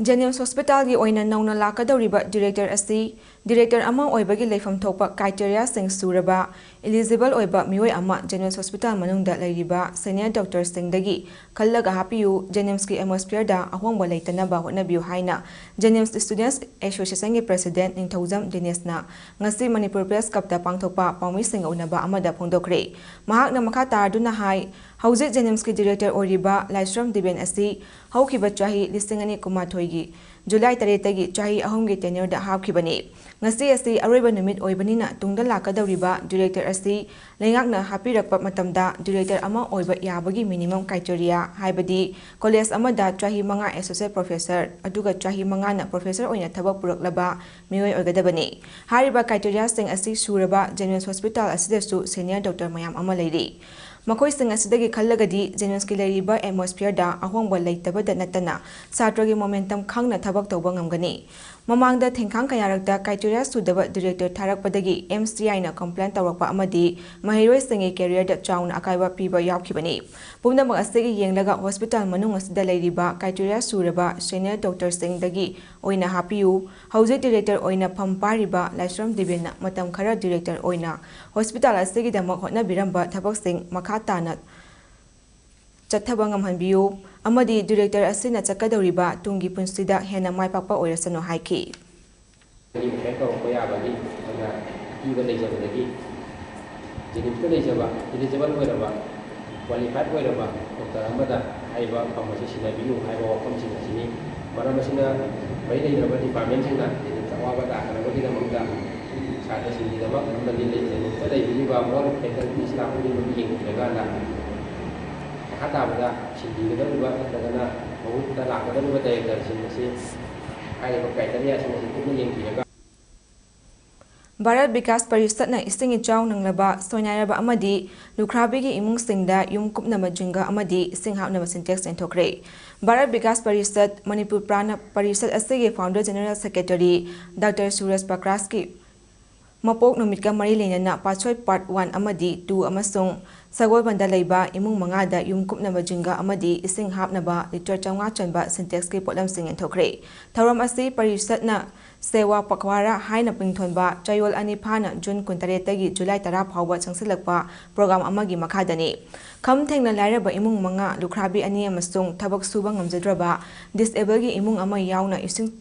ꯖꯦꯅꯤꯝꯁ ꯍꯣꯁꯄꯤꯇꯥꯜꯒꯤ ꯑꯣꯏꯅ ꯅꯧꯅ ꯂꯥꯛꯀꯗꯧꯔꯤꯕ ꯗꯤꯔꯦꯛꯇꯔ ꯑꯁꯤ ꯗꯤꯔꯦꯛꯇꯔ ꯑꯃ ꯑꯣꯏꯕꯒꯤ ꯂꯩꯐꯝ ꯊꯣꯛꯄ ꯀ꯭ꯔꯥꯏꯇꯦꯔꯤꯌꯥꯁꯤꯡ ꯁꯨꯔꯕ, ꯏꯂꯤꯖꯤꯕꯜ ꯑꯣꯏꯕ ꯃꯤꯑꯣꯏ ꯑꯃ ꯖꯦꯅꯤꯝꯁ ꯍꯣꯁꯄꯤꯇꯥꯜ ꯃꯅꯨꯡꯗ ꯂꯩꯔꯤꯕ ꯁꯦꯅꯤꯌꯔ ꯗꯣꯛꯇꯔꯁꯤꯡꯗꯒꯤ ꯈꯜꯂꯒ ꯍꯥꯞꯄꯤꯌꯨ, ꯖꯦꯅꯤꯝꯁꯀꯤ ꯑꯦꯠꯃꯣꯁꯐꯤꯌꯔꯗ ꯑꯍꯣꯡꯕ ꯂꯩꯇꯅꯕ ꯍꯣꯠꯅꯕꯤꯌꯨ ꯍꯥꯏꯅ ꯖꯦꯅꯤꯝꯁ ꯁ꯭ꯇꯨꯗꯦꯟꯠꯁ ꯑꯦꯁꯣꯁꯤꯌꯦꯁꯟꯒꯤ ꯄ꯭ꯔꯦꯁꯤꯗꯦꯟꯠ ꯅꯤꯡꯊꯧꯖꯝ ꯗꯦꯅꯤꯁꯅ ꯉꯁꯤ ꯃꯅꯤꯄꯨꯔ ꯄ꯭ꯔꯦꯁ ꯀ꯭ꯂꯕꯇ ꯄꯥꯡꯊꯣꯛꯄ ꯄꯥꯎꯃꯤꯁꯤꯡꯒ ꯎꯅꯕ ꯑꯃꯗ ꯐꯣꯡꯗꯣꯛꯈ꯭ꯔꯦ꯫ ꯃꯍꯥꯛꯅ ꯃꯈꯥ ꯇꯥꯗꯨꯅ ꯍꯥꯏ, ꯍꯧꯖꯤꯛ ꯖꯦꯅꯤꯝꯁꯀꯤ ꯗꯤꯔꯦꯛꯇꯔ ꯑꯣꯏꯔꯤꯕ ꯂꯥꯏꯁ꯭ꯔꯝ ꯗꯤꯕꯦꯟ ꯑꯁꯤ ꯍꯧꯈꯤꯕ ꯆꯍꯤ ꯂꯤꯁꯤꯡ ꯑꯅꯤ ꯀꯨꯟꯃꯥꯊꯣꯏꯒꯤ ꯖꯨꯂꯥꯏ ꯇꯔꯦꯠꯇꯒꯤ ꯆꯍꯤ ꯑꯍꯨꯝꯒꯤ ꯇꯦꯅ꯭ꯌꯨꯔꯗ ꯍꯥꯞꯈꯤꯕꯅꯤ꯫ ꯉꯁꯤ ꯑꯁꯤ ꯑꯔꯣꯏꯕ ꯅꯨꯃꯤꯠ ꯑꯣꯏꯕꯅꯤꯅ ꯇꯨꯡꯗ ꯂꯥꯛꯀꯗꯧꯔꯤꯕ ꯗꯤꯔꯦꯛꯇꯔ ꯑꯁꯤ ꯂꯩꯉꯥꯛꯅ ꯍꯥꯞꯄꯤꯔꯛꯄ ꯃꯇꯝꯗ ꯗꯤꯔꯦꯛꯇꯔ ꯑꯃ ꯑꯣꯏꯕ ꯌꯥꯕꯒꯤ ꯃꯤꯅꯤꯃꯝ ꯀ꯭ꯔꯥꯏꯇꯦꯔꯤꯌꯥ, ꯍꯥꯏꯕꯗꯤ ꯀꯣꯂꯦꯖ ꯑꯃꯗ ꯆꯍꯤ ꯃꯉꯥ ꯑꯦꯁꯣꯁꯤꯌꯦꯠ ꯄ꯭ꯔꯣꯐꯦꯁꯔ ꯑꯗꯨꯒ ꯆꯍꯤ ꯃꯉꯥꯅ ꯄ꯭ꯔꯣꯐꯦꯁꯔ ꯑꯣꯏꯅ ꯊꯕꯛ ꯄꯨꯔꯛꯂꯕ ꯃꯤꯑꯣꯏ ꯑꯣꯏꯒꯗꯕꯅꯤ꯫ ꯍꯥꯏꯔꯤꯕ ꯀ꯭ꯔꯥꯏꯇꯦꯔꯤꯌꯥꯁꯤꯡ ꯑꯁꯤ ꯁꯨꯔꯕ ꯖꯦꯅꯤꯝꯁ ꯍꯣꯁꯄꯤꯇꯥꯜ ꯑꯁꯤꯗꯁꯨ ꯁꯦꯅꯤꯌꯔ ꯗꯣꯛꯇꯔ ꯃꯌꯥꯝ ꯑꯃ ꯂꯩꯔꯤ꯫ ꯃꯈꯣꯏꯁꯤꯡ ꯑꯁꯤꯗꯒꯤ ꯈꯜꯂꯒꯗꯤ ꯖꯦꯅꯤꯝꯁꯀꯤ ꯂꯩꯔꯤꯕ ꯑꯦꯠꯃꯣꯁꯐꯤꯌꯔꯗ ꯑꯍꯣꯡꯕ ꯂꯩꯇꯕꯗ ꯅꯠꯇꯅ ꯁꯥꯇ꯭ꯔꯒꯤ ꯃꯣꯃꯦꯟꯇꯝ ꯈꯪꯅ ꯊꯕꯛ ꯇꯧꯕ ꯉꯝꯒꯅꯤ꯫ ꯃꯃꯥꯡꯗ ꯊꯦꯡꯈꯥꯡ ꯀꯌꯥꯔꯛꯇ criteria ꯁꯨꯗꯕ director ꯊꯥꯔꯛꯄꯗꯒꯤ M C I ꯅ complain ꯇꯧꯔꯛꯄ ꯑꯃꯗꯤ ꯃꯍꯩꯔꯣꯏꯁꯤꯡꯒꯤ career ꯗ ꯆꯥꯎꯅ ꯑꯀꯥꯏꯕ ꯄꯤꯕ ꯌꯥꯎꯈꯤꯕꯅꯤ꯫ ꯄꯨꯝꯅꯃꯛ ꯑꯁꯤꯒꯤ ꯌꯦꯡꯂꯒ hospital ꯃꯅꯨꯡ ꯑꯁꯤꯗ ꯂꯩꯔꯤꯕ criteria ꯁꯨꯔꯕ senior doctor ꯁꯤꯡꯗꯒꯤ ꯑꯣꯏꯅ ꯍꯥꯞꯄꯤꯌꯨ꯫ ꯍꯧꯖꯤꯛ director ꯑꯣꯏꯅ ꯐꯝ ꯄꯥꯏꯔꯤꯕ ꯂꯥꯏꯁ꯭ꯔꯝ ꯗꯦꯕꯤꯟꯅ ꯃꯇꯝ ꯈꯔ director ꯑꯣꯏꯅ hospital ꯑꯁꯤꯒꯤꯗꯃꯛ ꯍꯣꯠꯅꯕꯤꯔꯝꯕ ꯊꯕꯛꯁꯤꯡ ꯃꯈꯥ ꯇꯥꯅ ꯆꯠꯊꯕ ꯉꯝꯍꯟꯕꯤꯌꯨ ꯑꯃꯗꯤ director ꯑꯁꯤꯅ ꯆꯠꯀꯗꯧꯔꯤꯕ ꯇꯨꯡꯒꯤ ꯄꯨꯟꯁꯤꯗ ꯍꯦꯟꯅ ꯃꯥꯏ ꯄꯥꯛꯄ ꯑꯣꯏꯔꯁꯅꯨ ꯍꯥꯏꯈꯤ꯫ ꯔꯤꯐꯔ ꯇꯧꯔꯛꯄ ꯌꯥꯕꯒꯤ ꯑꯩꯈꯣꯏꯅ ꯑꯀꯤꯕ ꯂꯩꯖꯕꯗꯒꯤ ꯖꯦꯅꯤꯝꯁꯇ ꯂꯩꯖꯕ eligible ꯑꯣꯏꯔꯕ, qualified ꯑꯣꯏꯔꯕ doctor ꯑꯃꯗ ꯍꯥꯏꯔꯤꯕ ꯐꯝ ꯑꯁꯤ ꯁꯤꯟꯅꯕꯤꯌꯨ ꯍꯥꯏꯕ ꯋꯥꯐꯝꯁꯤꯡ ꯑꯁꯤꯅꯤ꯫ ꯃꯔꯝ ꯑꯁꯤꯅ ꯃꯔꯤ ꯂꯩꯅꯕ department ꯁꯤꯡꯅ ꯖꯦꯅꯤꯝꯁꯇ ꯑꯋꯥꯕ ꯇꯥꯗꯅꯕꯒꯤꯗꯃꯛꯇ ꯁꯥꯇ꯭ꯔꯁꯤꯡꯒꯤꯗꯃꯛ ꯑꯃꯗꯤ ꯖꯦꯅꯤꯝꯁꯇ ꯂꯩꯕꯤꯔꯤꯕ all faculties ꯂꯥꯛꯄꯒꯤ ꯃꯃꯤꯠ ꯌꯦꯡꯕꯤꯔꯀꯥꯟꯗ ꯃꯈꯥ ꯇꯥꯕꯗ ꯁꯤꯟꯕꯤꯒꯗꯧꯔꯤꯕ ꯅꯠꯇ꯭ꯔꯒꯅ ꯃꯍꯨꯠꯇ ꯂꯥꯛꯀꯗꯧꯔꯤꯕ director ꯁꯤꯡ ꯑꯁꯤ ꯍꯥꯏꯔꯤꯕ criteria ꯁꯤꯡ ꯑꯁꯤ ꯀꯨꯞꯅ ꯌꯦꯡꯕꯤꯔꯒ ꯚꯥꯔꯠ ꯕꯤꯀꯥꯁ ꯄꯔꯤꯁꯠꯅ ꯏꯁꯤꯡ ꯏꯆꯥꯎ ꯅꯪꯂꯕ ꯁꯣꯏꯅꯥꯏꯔꯕ ꯑꯃꯗꯤ ꯂꯨꯈ꯭ꯔꯥꯕꯤꯒꯤ ꯏꯃꯨꯡꯁꯤꯡꯗ ꯌꯨꯝ ꯀꯨꯞꯅꯕ ꯖꯤꯡꯒ ꯑꯃꯗꯤ ꯏꯁꯤꯡ ꯍꯥꯞꯅꯕ ꯁꯤꯟꯇꯦꯛꯁ ꯌꯦꯟꯊꯣꯛꯈ꯭ꯔꯦ꯫ ꯚꯥꯔꯠ ꯕꯤꯀꯥꯁ ꯄꯔꯤꯁꯠ ꯃꯅꯤꯄꯨꯔ ꯄ꯭ꯔꯥꯅ ꯄꯔꯤꯁꯠ ꯑꯁꯤꯒꯤ founder general secretary Doctor ꯁꯨꯔꯖ ꯄ꯭ꯔꯀꯥꯁꯀꯤ ꯃꯄꯣꯛ ꯅꯨꯃꯤꯠꯀ ꯃꯔꯤ ꯂꯩꯅꯅ ꯄꯥꯠꯁꯣꯏ part one ꯑꯃꯗꯤ two ꯑꯃꯁꯨꯡ ꯁꯒꯣꯜꯕꯟꯗ ꯂꯩꯕ ꯏꯃꯨꯡ ꯃꯉꯥꯗ ꯌꯨꯝ ꯀꯨꯞꯅꯕ ꯖꯤꯡꯒ ꯑꯃꯗꯤ ꯏꯁꯤꯡ ꯍꯥꯞꯅꯕ ꯂꯤꯇꯔ ꯆꯥꯝꯃꯉꯥ ꯆꯟꯕ ꯁꯤꯟꯇꯦꯛꯁꯀꯤ ꯄꯣꯠꯂꯝꯁꯤꯡ ꯌꯦꯟꯊꯣꯛꯈ꯭ꯔꯦ꯫ ꯊꯧꯔꯝ ꯑꯁꯤ ꯄꯔꯤꯁꯠꯅ ꯁꯦꯋꯥ ꯄꯈꯋꯥꯔꯥ ꯍꯥꯏꯅ ꯃꯤꯡꯊꯣꯟꯕ ꯆꯌꯣꯜ ꯑꯅꯤ ꯐꯥꯅ ꯖꯨꯟ ꯀꯨꯟꯇꯔꯦꯠꯇꯒꯤ ꯖꯨꯂꯥꯏ ꯇꯔꯥ ꯐꯥꯎꯕ ꯆꯪꯁꯤꯜꯂꯛꯄ ꯄ꯭ꯔꯣꯒ꯭ꯔꯥꯝ ꯑꯃꯒꯤ ꯃꯈꯥꯗꯅꯤ꯫ ꯈꯝ ꯊꯦꯡꯅ ꯂꯥꯏꯔꯕ ꯏꯃꯨꯡ ꯃꯉꯥ, ꯂꯨꯈ꯭ꯔꯥꯕꯤ ꯑꯅꯤ ꯑꯃꯁꯨꯡ ꯊꯕꯛ ꯁꯨꯕ ꯉꯝꯖꯗ꯭ꯔꯕ ꯗꯤꯁꯑꯦꯕꯜꯒꯤ ꯏꯃꯨꯡ ꯑꯃ ꯌꯥꯎꯅ ꯏꯁꯤꯡ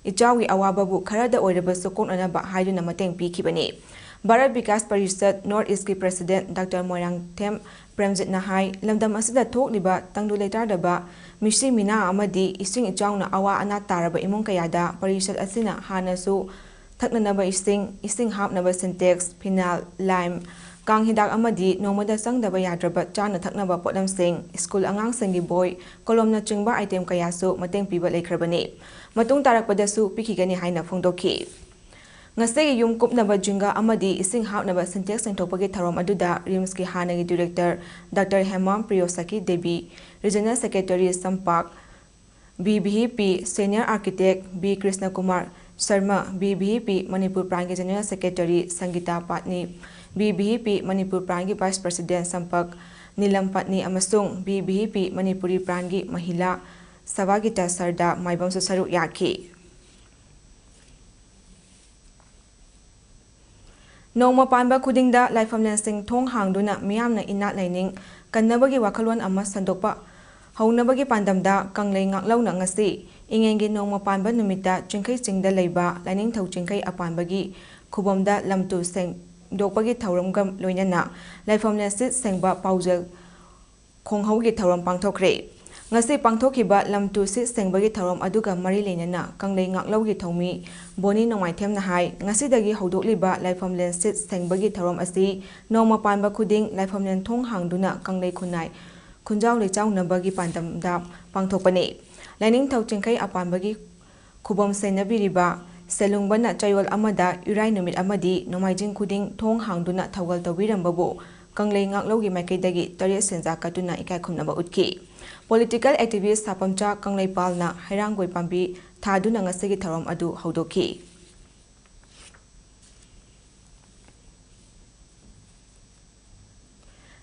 ꯏꯆꯥꯎꯒꯤ ꯑꯋꯥꯕꯕꯨ ꯈꯔꯗ ꯑꯣꯏꯔꯕꯁꯨ ꯀꯣꯛꯅꯅꯕ ꯍꯥꯏꯗꯨꯅ ꯃꯇꯦꯡ ꯄꯤꯈꯤꯕꯅꯤ꯫ ꯚꯥꯔꯠ ꯕꯤꯀꯥꯁ ꯄꯔꯤꯁꯠ ꯅꯣꯔꯠ ꯏꯁꯀꯤ ꯄ꯭ꯔꯦꯁꯤꯗꯦꯟꯠ ꯗꯥꯛꯇꯔ ꯃꯣꯏꯔꯥꯡꯊꯦꯝ ꯄ꯭ꯔꯦꯝꯖꯤꯠꯅ ꯍꯥꯏ, ꯂꯝꯗꯝ ꯑꯁꯤꯗ ꯊꯣꯛꯂꯤꯕ ꯇꯪꯗꯨ ꯂꯩꯇꯥꯗꯕ ꯃꯤꯁꯤ ꯃꯤꯅꯥ ꯑꯃꯗꯤ ꯏꯁꯤꯡ ꯏꯆꯥꯎꯅ ꯑꯋꯥ ꯑꯅꯥ ꯇꯥꯔꯕ ꯏꯃꯨꯡ ꯀꯌꯥꯗ ꯄꯔꯤꯁꯠ ꯑꯁꯤꯅ ꯍꯥꯟꯅꯁꯨ ꯊꯛꯅꯅꯕ ꯏꯁꯤꯡ, ꯏꯁꯤꯡ ꯍꯥꯞꯅꯕ ꯁꯤꯟꯇꯦꯛꯁ, ꯐꯤꯅꯥꯏꯜ, ꯂꯥꯏꯝ, ꯀꯥꯡ ꯍꯤꯗꯥꯛ ꯑꯃꯗꯤ ꯅꯣꯡꯃꯗ ꯆꯪꯗꯕ ꯌꯥꯗ꯭ꯔꯕ ꯆꯥꯅ ꯊꯛꯅꯕ ꯄꯣꯠꯂꯝꯁꯤꯡ, ꯁ꯭ꯀꯨꯜ ꯑꯉꯥꯡꯁꯤꯡꯒꯤ ꯕꯣꯏ, ꯀꯣꯂꯣꯝꯅꯆꯤꯡꯕ ꯑꯥꯏꯇꯦꯝ ꯀꯌꯥꯁꯨ ꯃꯇꯦꯡ ꯄꯤꯕ ꯂꯩꯈ꯭ꯔꯕꯅꯤ꯫ ꯃꯇꯨꯡ ꯇꯥꯔꯛꯄꯗꯁꯨ ꯄꯤꯈꯤꯒꯅꯤ ꯍꯥꯏꯅ ꯐꯣꯡꯗꯣꯛꯈꯤ꯫ ꯉꯁꯤꯒꯤ ꯌꯨꯝ ꯀꯨꯞꯅꯕ ꯖꯤꯡꯒ ꯑꯃꯗꯤ ꯏꯁꯤꯡ ꯍꯥꯞꯅꯕ ꯁꯤꯟꯇꯦꯛꯁ ꯌꯦꯟꯊꯣꯛꯄꯒꯤ ꯊꯧꯔꯝ ꯑꯗꯨꯗ ꯔꯤꯝꯁꯀꯤ ꯍꯥꯟꯅꯒꯤ director doctor Hemam Priyosakhi Devi, regional secretary Sampak B V P Senior Architect B Krishna Kumar Sharma, B V P Manipur ꯄ꯭ꯔꯥꯟꯒꯤ General Secretary Sangita Patni, B V P Manipur ꯄ꯭ꯔꯥꯟꯒꯤ Vice President ꯁꯝꯄꯛ ꯅꯤꯂꯝ ꯄꯥꯠꯅꯤ ꯑꯃꯁꯨꯡ ꯕꯤ ꯚꯤ ꯄꯤ ꯃꯅꯤꯄꯨꯔꯤ ꯄ꯭ꯔꯥꯟꯒꯤ ꯃꯍꯤꯂꯥ ꯁꯚꯥꯒꯤꯇꯥ ꯁꯔꯗꯥ ꯃꯥꯏꯕꯝꯁꯨ ꯁꯔꯨꯛ ꯌꯥꯈꯤ꯫ ꯅꯣꯡꯃ ꯄꯥꯟꯕ ꯈꯨꯗꯤꯡꯗ ꯂꯥꯏꯐꯝꯂꯦꯟꯁꯤꯡ ꯊꯣꯡ ꯍꯥꯡꯗꯨꯅ ꯃꯤꯌꯥꯝꯅ ꯏꯅꯥꯠ ꯂꯥꯏꯅꯤꯡ ꯀꯟꯅꯕꯒꯤ ꯋꯥꯈꯜꯂꯣꯟ ꯑꯃ ꯁꯟꯗꯣꯛꯄ ꯍꯧꯅꯕꯒꯤ ꯄꯥꯟꯗꯝꯗ ꯀꯪꯂꯩ ꯉꯥꯛꯂꯧꯅ ꯉꯁꯤ ꯏꯉꯦꯟꯒꯤ ꯅꯣꯡꯃ ꯄꯥꯟꯕ ꯅꯨꯃꯤꯠꯇ ꯆꯤꯡꯈꯩ ꯆꯤꯡꯗ ꯂꯩꯕ ꯂꯥꯏꯅꯤꯡꯊꯧ ꯆꯤꯡꯈꯩ ꯑꯄꯥꯟꯕꯒꯤ ꯈꯨꯕꯝꯗ ꯂꯝ ꯇꯨ ꯁꯦꯡꯗꯣꯛꯄꯒꯤ ꯊꯧꯔꯝꯒ ꯂꯣꯏꯅꯅ ꯂꯥꯏꯐꯝꯂꯦꯟ ꯁꯤꯠ ꯁꯦꯡꯕ ꯄꯥꯎꯖꯦꯜ ꯈꯣꯡꯍꯧꯒꯤ ꯊꯧꯔꯝ ꯄꯥꯡꯊꯣꯛꯈ꯭ꯔꯦ꯫ ꯉꯁꯤ ꯄꯥꯡꯊꯣꯛꯈꯤꯕ ꯂꯝ ꯇꯨ ꯁꯤꯠ ꯁꯦꯡꯕꯒꯤ ꯊꯧꯔꯝ ꯑꯗꯨꯒ ꯃꯔꯤ ꯂꯩꯅꯅ ꯀꯪꯂꯩ ꯉꯥꯛꯂꯧꯒꯤ ꯊꯧꯃꯤ ꯕꯣꯅꯤ ꯅꯣꯡꯃꯥꯏꯊꯦꯝꯅ ꯍꯥꯏ, ꯉꯁꯤꯗꯒꯤ ꯍꯧꯗꯣꯛꯂꯤꯕ ꯂꯥꯏꯐꯝꯂꯦꯟ ꯁꯤꯠ ꯁꯦꯡꯕꯒꯤ ꯊꯧꯔꯝ ꯑꯁꯤ ꯅꯣꯡꯃ ꯄꯥꯟꯕ ꯈꯨꯗꯤꯡ ꯂꯥꯏꯐꯝꯂꯦꯟ ꯊꯣꯡ ꯍꯥꯡꯗꯨꯅ ꯀꯪꯂꯩ ꯈꯨꯟꯅꯥꯏ ꯈꯨꯟꯖꯥꯎ ꯂꯩꯆꯥꯎꯅꯕꯒꯤ ꯄꯥꯟꯗꯝꯗ ꯄꯥꯡꯊꯣꯛꯄꯅꯤ꯫ ꯂꯥꯏꯅꯤꯡꯊꯧ ꯆꯤꯡꯈꯩ ꯑꯄꯥꯟꯕꯒꯤ ꯈꯨꯕꯝ ꯁꯦꯟꯅꯕꯤꯔꯤꯕ ꯁꯦꯂꯨꯡꯕꯅ ꯆꯌꯣꯜ ꯑꯃꯗ ꯏꯔꯥꯏ ꯅꯨꯃꯤꯠ ꯑꯃꯗꯤ ꯅꯣꯡꯃꯥꯏꯖꯤꯡ ꯈꯨꯗꯤꯡ ꯊꯣꯡ ꯍꯥꯡꯗꯨꯅ ꯊꯧꯒꯜ ꯇꯧꯕꯤꯔꯝꯕꯕꯨ ꯀꯪꯂꯩ ꯉꯥꯛꯂꯧꯒꯤ ꯃꯥꯏꯀꯩꯗꯒꯤ ꯇꯔꯦꯠ ꯁꯦꯟꯖꯥ ꯀꯠꯇꯨꯅ ꯏꯀꯥꯏ ꯈꯨꯝꯅꯕ ꯎꯠꯈꯤ꯫ Political activist ꯁꯥꯄꯝꯆꯥ ꯀꯪꯂꯩꯄꯥꯜꯅ ꯍꯩꯔꯥꯡꯒꯣꯏ ꯄꯥꯝꯕꯤ ꯊꯥꯗꯨꯅ ꯉꯁꯤꯒꯤ ꯊꯧꯔꯝ ꯑꯗꯨ ꯍꯧꯗꯣꯛꯈꯤ꯫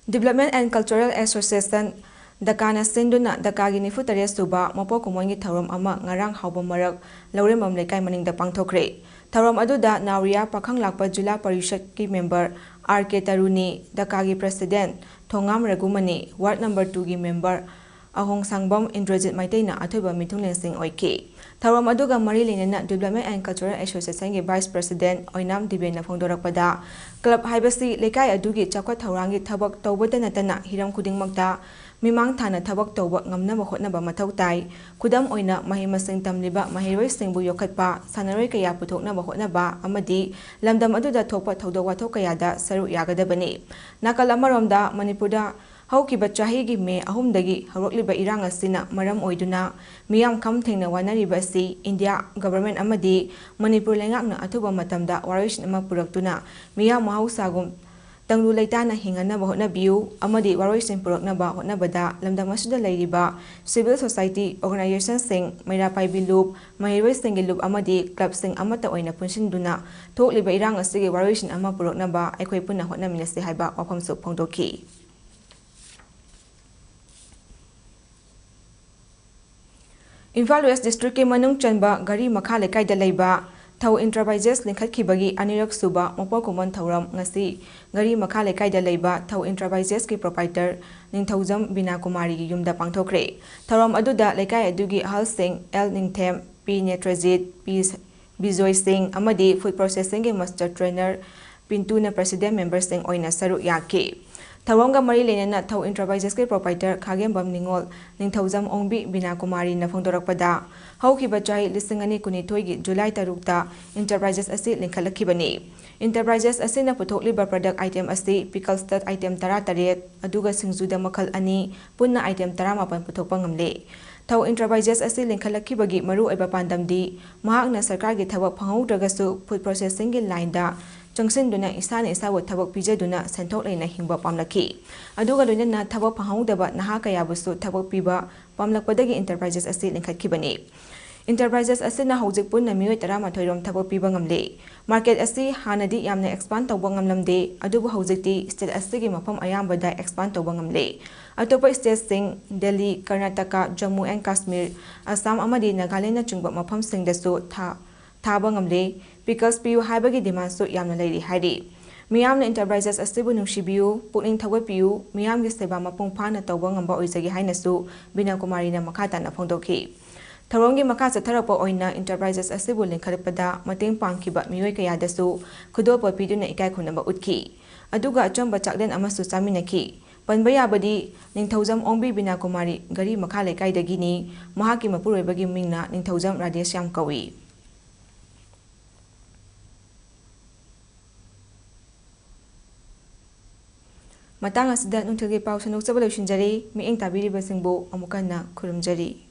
Development and Cultural Association, ꯗꯀꯥꯅ ꯁꯤꯟꯗꯨꯅ ꯗꯀꯥꯒꯤ ꯅꯤꯐꯨ ꯇꯔꯦꯠ ꯁꯨꯕ ꯃꯄꯣꯛ ꯀꯨꯝꯑꯣꯟꯒꯤ ꯊꯧꯔꯝ ꯑꯃ ꯉꯔꯥꯡ ꯍꯥꯎꯕ ꯃꯔꯛ ꯂꯧꯔꯦꯝꯕꯝ ꯂꯩꯀꯥꯏ ꯃꯅꯤꯡꯗ ꯄꯥꯡꯊꯣꯛꯈ꯭ꯔꯦ꯫ ꯊꯧꯔꯝ ꯑꯗꯨꯗ ꯅꯥꯎꯔꯤꯌꯥ ꯄꯥꯈꯪ ꯂꯥꯛꯄ ꯖꯤꯂꯥ ꯄꯔꯤꯁꯠꯀꯤ member ꯑꯥꯔ ꯀꯦ ꯇꯔꯨꯅꯤ, ꯗꯀꯥꯒꯤ president ꯊꯣꯉꯥꯝ ꯔꯘꯨꯃꯅꯤ, ward number two ꯒꯤ member ꯑꯍꯣꯡ ꯁꯥꯡꯕꯝ ꯏꯟꯗ꯭ꯔꯖꯤꯠ ꯃꯩꯇꯩꯅ ꯑꯊꯣꯏꯕ ꯃꯤꯊꯨꯡꯂꯦꯟꯁꯤꯡ ꯑꯣꯏꯈꯤ꯫ ꯊꯧꯔꯝ ꯑꯗꯨꯒ ꯃꯔꯤ ꯂꯩꯅꯅ Development and Cultural Association ꯒꯤ vice president ꯑꯣꯏꯅꯥꯝ ꯗꯤꯕꯦꯟꯅ ꯐꯣꯡꯗꯣꯔꯛꯄꯗ, club ꯍꯥꯏꯕꯁꯤ ꯂꯩꯀꯥꯏ ꯑꯗꯨꯒꯤ ꯆꯥꯎꯈꯠ ꯊꯧꯔꯥꯡꯒꯤ ꯊꯕꯛ ꯇꯧꯕꯇ ꯅꯠꯇꯅ ꯍꯤꯔꯝ ꯈꯨꯗꯤꯡꯃꯛꯇ ꯃꯤꯃꯥꯡ ꯊꯥꯅ ꯊꯕꯛ ꯇꯧꯕ ꯉꯝꯅꯕ ꯍꯣꯠꯅꯕ ꯃꯊꯧ ꯇꯥꯏ꯫ ꯈꯨꯗꯝ ꯑꯣꯏꯅ, ꯃꯍꯩ ꯃꯁꯤꯡ ꯇꯝꯂꯤꯕ ꯃꯍꯩꯔꯣꯏꯁꯤꯡꯕꯨ ꯌꯣꯛꯈꯠꯄ, ꯁꯥꯟꯅꯔꯣꯏ ꯀꯌꯥ ꯄꯨꯊꯣꯛꯅꯕ ꯍꯣꯠꯅꯕ ꯑꯃꯗꯤ ꯂꯝꯗꯝ ꯑꯗꯨꯗ ꯊꯣꯛꯄ ꯊꯧꯗꯣꯛ ꯋꯥꯊꯣꯛ ꯀꯌꯥꯗ ꯁꯔꯨꯛ ꯌꯥꯒꯗꯕꯅꯤ꯫ ꯅꯥꯀꯜ ꯑꯃꯔꯣꯝꯗ, ꯃꯅꯤꯄꯨꯔꯗ ꯍꯧꯈꯤꯕ ꯆꯍꯤꯒꯤ ꯃꯦ ꯑꯍꯨꯝꯗꯒꯤ ꯍꯧꯔꯛꯂꯤꯕ ꯏꯔꯥꯡ ꯑꯁꯤꯅ ꯃꯔꯝ ꯑꯣꯏꯗꯨꯅ ꯃꯤꯌꯥꯝ ꯈꯝ ꯊꯦꯡꯅ ꯋꯥꯅꯔꯤꯕ ꯑꯁꯤ ꯏꯟꯗꯤꯌꯥ government ꯑꯃꯗꯤ ꯃꯅꯤꯄꯨꯔ ꯂꯩꯉꯥꯛꯅ ꯑꯊꯨꯕ ꯃꯇꯝꯗ ꯋꯥꯔꯣꯏꯁꯤꯟ ꯑꯃ ꯄꯨꯔꯛꯇꯨꯅ ꯃꯤꯌꯥꯝ ꯃꯍꯧꯁꯥꯒꯨꯝ ꯇꯪꯗꯨ ꯂꯩꯇꯥꯅ ꯍꯤꯡꯍꯟꯅꯕ ꯍꯣꯠꯅꯕꯤꯌꯨ ꯑꯃꯗꯤ ꯋꯥꯔꯣꯏꯁꯤꯟ ꯄꯨꯔꯛꯅꯕ ꯍꯣꯠꯅꯕꯗ ꯂꯝꯗꯝ ꯑꯁꯤꯗ ꯂꯩꯔꯤꯕ civil society organizationꯁꯤꯡ, ꯃꯩꯔꯥ ꯄꯥꯏꯕꯤ ꯂꯨꯞ, ꯃꯍꯩꯔꯣꯏꯁꯤꯡꯒꯤ ꯂꯨꯞ ꯑꯃꯗꯤ clubꯁꯤꯡ ꯑꯃꯠꯇ ꯑꯣꯏꯅ ꯄꯨꯟꯁꯤꯟꯗꯨꯅ ꯊꯣꯛꯂꯤꯕ ꯏꯔꯥꯡ ꯑꯁꯤꯒꯤ ꯋꯥꯔꯣꯏꯁꯤꯟ ꯑꯃ ꯄꯨꯔꯛꯅꯕ ꯑꯩꯈꯣꯏ ꯄꯨꯟꯅ ꯍꯣꯠꯅꯃꯤꯟꯅꯁꯤ ꯍꯥꯏꯕ ꯋꯥꯐꯝꯁꯨ ꯐꯣꯡꯗꯣꯛꯈꯤ꯫ ꯏꯝꯐꯥꯜ West Districtꯀꯤ ꯃꯅꯨꯡ ꯆꯟꯕ ꯘꯔꯤ ꯃꯈꯥ ꯂꯩꯀꯥꯏꯗ ꯂꯩꯕ ꯊꯧ Enterprises ꯂꯤꯡꯈꯠꯈꯤꯕꯒꯤ ꯑꯅꯤꯔꯛ ꯁꯨꯕ ꯃꯄꯣꯛ ꯀꯨꯝꯑꯣꯟ ꯊꯧꯔꯝ ꯉꯁꯤ ꯘꯔꯤ ꯃꯈꯥ ꯂꯩꯀꯥꯏꯗ ꯂꯩꯕ ꯊꯧ Enterprises ꯀꯤ proprietor ꯅꯤꯡꯊꯧꯖꯝ ꯕꯤꯅꯥ ꯀꯨꯃꯥꯔꯤꯒꯤ ꯌꯨꯝꯗ ꯄꯥꯡꯊꯣꯛꯈ꯭ꯔꯦ꯫ ꯊꯧꯔꯝ ꯑꯗꯨꯗ ꯂꯩꯀꯥꯏ ꯑꯗꯨꯒꯤ ꯑꯍꯜꯁꯤꯡ ꯑꯦꯜ ꯅꯤꯡꯊꯦꯝ, ꯄꯤ ꯅꯦꯇ꯭ꯔꯖꯤꯠ, ꯄꯤ ꯕꯤꯖꯣꯏ ꯁꯤꯡ ꯑꯃꯗꯤ food processingꯒꯤ master trainer ꯄꯤꯟꯇꯨꯅ president memberꯁꯤꯡ ꯑꯣꯏꯅ ꯁꯔꯨꯛ ꯌꯥꯈꯤ꯫ ꯊꯧꯔꯝꯒ ꯃꯔꯤ ꯂꯩꯅꯅ ꯊꯧ Enterprises ꯀꯤ proprietor ꯈꯥꯒꯦꯝꯕꯝ ꯅꯤꯉꯣꯜ ꯅꯤꯡꯊꯧꯖꯝ ꯑꯣꯡꯕꯤ ꯕꯤꯅꯥ ꯀꯨꯃꯥꯔꯤꯅ ꯐꯣꯡꯗꯣꯔꯛꯄꯗ, ꯍꯧꯈꯤꯕ ꯆꯍꯤ ꯂꯤꯁꯤꯡ ꯑꯅꯤ ꯀꯨꯟꯅꯤꯊꯣꯏꯒꯤ July ꯇꯔꯨꯛꯇ Enterprises ꯑꯁꯤ ꯂꯤꯡꯈꯠꯂꯛꯈꯤꯕꯅꯤ꯫ Enterprises ꯑꯁꯤꯅ ꯄꯨꯊꯣꯛꯂꯤꯕ product item ꯑꯁꯤ pickle stud item ꯇꯔꯥꯇꯔꯦꯠ, ꯑꯗꯨꯒ ꯁꯤꯡꯖꯨꯗ ꯃꯈꯜ ꯑꯅꯤ, ꯄꯨꯟꯅ item ꯇꯔꯥꯃꯥꯄꯟ ꯄꯨꯊꯣꯛꯄ ꯉꯝꯂꯦ꯫ ꯊꯧ Enterprises ꯑꯁꯤ ꯂꯤꯡꯈꯠꯂꯛꯈꯤꯕꯒꯤ ꯃꯔꯨꯑꯣꯏꯕ ꯄꯥꯟꯗꯝꯗꯤ ꯃꯍꯥꯛꯅ ꯁꯔꯀꯥꯔꯒꯤ ꯊꯕꯛ ꯐꯪꯍꯧꯗ꯭ꯔꯒꯁꯨ food processingꯒꯤ lineꯗ ꯆꯪꯁꯤꯟꯗꯨꯅ ꯏꯁꯥꯅ ꯏꯁꯥꯕꯨ ꯊꯕꯛ ꯄꯤꯖꯗꯨꯅ ꯁꯦꯟꯊꯣꯛ ꯂꯩꯅ ꯍꯤꯡꯕ ꯄꯥꯝꯂꯛꯈꯤ꯫ ꯑꯗꯨꯒ ꯂꯣꯏꯅꯅ ꯊꯕꯛ ꯐꯪꯍꯧꯗꯕ ꯅꯍꯥ ꯀꯌꯥꯕꯨꯁꯨ ꯊꯕꯛ ꯄꯤꯕ ꯄꯥꯝꯂꯛꯄꯗꯒꯤ Enterprises ꯑꯁꯤ ꯂꯤꯡꯈꯠꯈꯤꯕꯅꯤ꯫ Enterprises ꯑꯁꯤꯅ ꯍꯧꯖꯤꯛ ꯄꯨꯟꯅ ꯃꯤꯑꯣꯏ ꯇꯔꯥꯃꯥꯊꯣꯏ ꯔꯣꯝ ꯊꯕꯛ ꯄꯤꯕ ꯉꯝꯂꯦ꯫ Market ꯑꯁꯤ ꯍꯥꯟꯅꯗꯤ ꯌꯥꯝꯅ expand ꯇꯧꯕ ꯉꯝꯂꯝꯗꯦ, ꯑꯗꯨꯕꯨ ꯍꯧꯖꯤꯛꯇꯤ state ꯑꯁꯤꯒꯤ ꯃꯐꯝ ꯑꯌꯥꯝꯕꯗ expand ꯇꯧꯕ ꯉꯝꯂꯦ꯫ ꯑꯇꯣꯞꯄ stateꯁꯤꯡ, ꯗꯦꯜꯂꯤ, ꯀꯔꯅꯥꯇꯀꯥ, ꯖꯝꯃꯨ and ꯀꯥꯁꯃꯤꯔ, ꯑꯁꯥꯝ ꯑꯃꯗꯤ ꯅꯥꯒꯥꯂꯦꯟꯗꯅꯆꯤꯡꯕ ꯃꯐꯝꯁꯤꯡꯗꯁꯨ ꯊꯥ-, ꯊꯥꯕ ꯉꯝꯂꯦ꯫ Pickles ꯄꯤꯌꯨ ꯍꯥꯏꯕꯒꯤ demandꯁꯨ ꯌꯥꯝꯅ ꯂꯩꯔꯤ ꯍꯥꯏꯔꯤ꯫ ꯃꯤꯌꯥꯝꯅ Enterprises ꯑꯁꯤꯕꯨ ꯅꯨꯡꯁꯤꯕꯤꯌꯨ, ꯄꯨꯛꯅꯤꯡ ꯊꯧꯒꯠꯄꯤꯌꯨ, ꯃꯤꯌꯥꯝꯒꯤ ꯁꯦꯕꯥ ꯃꯄꯨꯡ ꯐꯥꯅ ꯇꯧꯕ ꯉꯝꯕ ꯑꯣꯏꯖꯒꯦ ꯍꯥꯏꯅꯁꯨ ꯕꯤꯅꯥ ꯀꯨꯃꯥꯔꯤꯅ ꯃꯈꯥ ꯇꯥꯅ ꯐꯣꯡꯗꯣꯛꯈꯤ꯫ ꯊꯧꯔꯝꯒꯤ ꯃꯈꯥ ꯆꯠꯊꯔꯛꯄ ꯑꯣꯏꯅ Enterprises ꯑꯁꯤꯕꯨ ꯂꯤꯡꯈꯠꯄꯗ ꯃꯇꯦꯡ ꯄꯥꯡꯈꯤꯕ ꯃꯤꯑꯣꯏ ꯀꯌꯥꯗꯁꯨ ꯈꯨꯗꯣꯜꯄꯣꯠ ꯄꯤꯗꯨꯅ ꯏꯀꯥꯏ ꯈꯨꯝꯅꯕ ꯎꯠꯈꯤ꯫ ꯑꯗꯨꯒ ꯑꯆꯝꯕ ꯆꯥꯛꯂꯦꯟ ꯑꯃꯁꯨ ꯆꯥꯃꯤꯟꯅꯈꯤ꯫ ꯄꯟꯕ ꯌꯥꯕꯗꯤ, ꯅꯤꯡꯊꯧꯖꯝ ꯑꯣꯡꯕꯤ ꯕꯤꯅꯥ ꯀꯨꯃꯥꯔꯤ ꯘꯔꯤ ꯃꯈꯥ ꯂꯩꯀꯥꯏꯗꯒꯤꯅꯤ꯫ ꯃꯍꯥꯛꯀꯤ ꯃꯄꯨꯔꯣꯏꯕꯒꯤ ꯃꯤꯡꯅ ꯅꯤꯡꯊꯧꯖꯝ ꯔꯥꯙꯦꯁ꯭ꯌꯥꯝ ꯀꯧꯏ꯫ ꯃꯇꯥꯡ ꯑꯁꯤꯗ ꯅꯨꯡꯊꯤꯜꯒꯤ ꯄꯥꯎ ꯁꯟꯗꯣꯛꯆꯕ ꯂꯣꯏꯁꯤꯟꯖꯔꯤ꯫ ꯃꯤꯠꯌꯦꯡ ꯇꯥꯕꯤꯔꯤꯕꯁꯤꯡꯕꯨ ꯑꯃꯨꯛ ꯍꯟꯅ ꯈꯨꯔꯨꯝꯖꯔꯤ꯫